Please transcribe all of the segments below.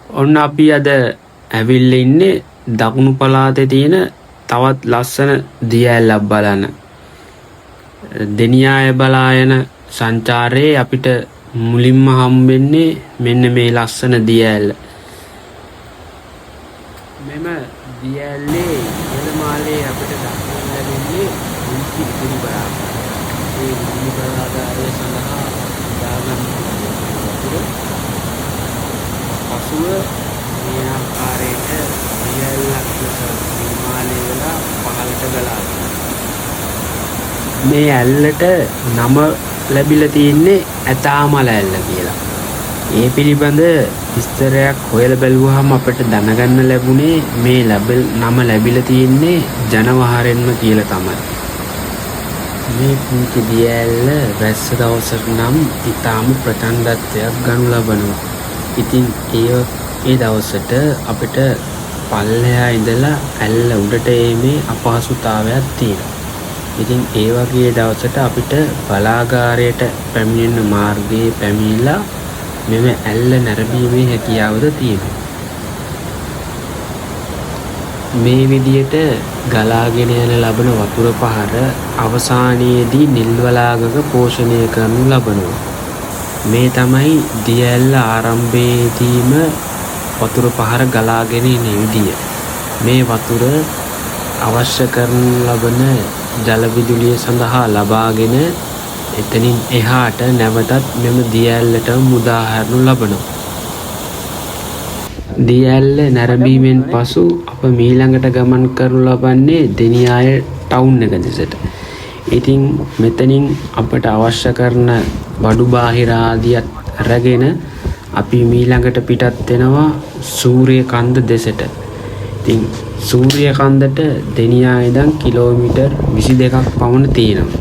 ඔන්න අපි අද ඇවිල්ලා ඉන්නේ දකුණු පළාතේ තියෙන තවත් ලස්සන දිය ඇල්ලක් බලන්න. දෙනියාය බලා යන සංචාරයේ අපිට මුලින්ම හම්බෙන්නේ මෙන්න මේ ලස්සන දිය ඇල්ල. මෙම දිය ඇල්ලේ ඉහළ මාලයේ අපිට දක්නට ලැබෙන්නේ පුංචි විදුලි බලාගාරයක්. ඒ විදුලි බලාගාරය සඳහා යොදාගන්න වතුර පසුව මේ ආකාරයට දිය ඇල්ලක් ලෙස නිර්මාණය වෙලා පහළට ගලා යනවා. මේ ඇල්ලට නම ලැබිලා තියෙන්නේ ඇතාමල ඇල්ල කියලා. ඒ පිළිබඳ විස්තරයක් හොයලා බැලුවහම අපිට දැනගන්න ලැබුණේ මේ නම ලැබිලා තියෙන්නේ ජනවහරෙන්ම කියලා තමයි. මේ පුංචි දිය ඇල්ල වැස්ස දවසට නම් ඉතාම ප්‍රචණ්ඩත්වයක් ගනු ලබනවා. ඉතින් ඒ ඒ දවසට අපිට පල්ලෙහා ඉඳලා ඇල්ල උඩට ඒමේ අපහසුතාවයක් තියෙනවා. ඉතින් ඒ වගේ දවසට අපිට බලාගාරයට පැමිණෙන මාර්ගයේ පැමිණිලා මෙම ඇල්ල නැරඹීමේ හැකියාවද තියෙනවා. මේ විදියට ගලාගෙන යන ලබන වතුර පහර අවසානයේදී නිල් වලාගක පෝෂණය කරනු ලබනවා. මේ තමයි දිය ඇල්ල ආරම්භයේදීම වතුර පහර ගලාගෙන එන විදිය. මේ වතුර අවශ්‍ය කරනු ලබන ජල විදුලිය සඳහා ලබාගෙන එතනින් එහාට නැවතත් මෙම දිය ඇල්ලටම මුදා හරිනු ලබනවා. දිය ඇල්ල නැරඹීමෙන් පසු අප මීළඟට ගමන් කරනු ලබන්නේ දෙනියාය ටවුන් එක දෙසට. ඉතින් මෙතනින් අපට අවශ්‍ය කරන බඩු බාහිර ආදියත් රැගෙන අපි මීළඟට පිටත් වෙනවා සූරිය කන්ද දෙසට. ඉතින් සූරිය කන්දට දෙනියාය ඉඳන් කිලෝමීටර් 22ක් පමණ තියෙනවා.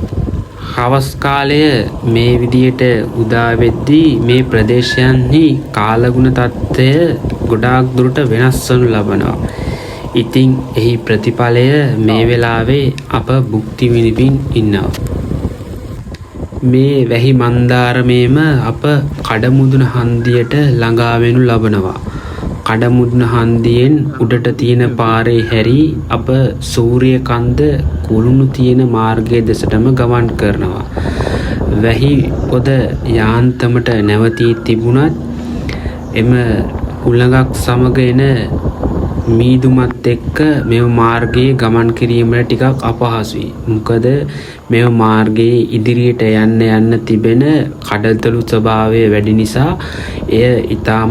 හවස් කාලය මේ විදියට උදා වෙද්දී මේ ප්‍රදේශයන්හි කාලගුණ තත්ත්වය ගොඩාක් දුරට වෙනස් වනු ලබනවා. ඉතින් එහි ප්‍රතිඵලය මේ වෙලාවේ අප භුක්ති විඳිමින් ඉන්නවා. මේ වැහි මන්දාරමේම අප කඩමුදුන හන්දියට ළඟා වෙනු ලබනවා. කඩමුදුන හන්දියෙන් උඩට තියෙන පාරේ හැරී අප සූරිය කන්ද කුළුණු තියෙන මාර්ගය දෙසටම ගමන් කරනවා. වැහි පොද යාන්තමට නැවතී තිබුණත් එම හුළඟක් සමග එන මීදුමත් එක්ක මෙම මාර්ගයේ ගමන් කිරීමට ටිකක් අපහසුයි. මොකද මෙම මාර්ගයේ ඉදිරියට යන්න යන්න තිබෙන කඩතොලු ස්වභාවය වැඩි නිසා එය ඉතාමත්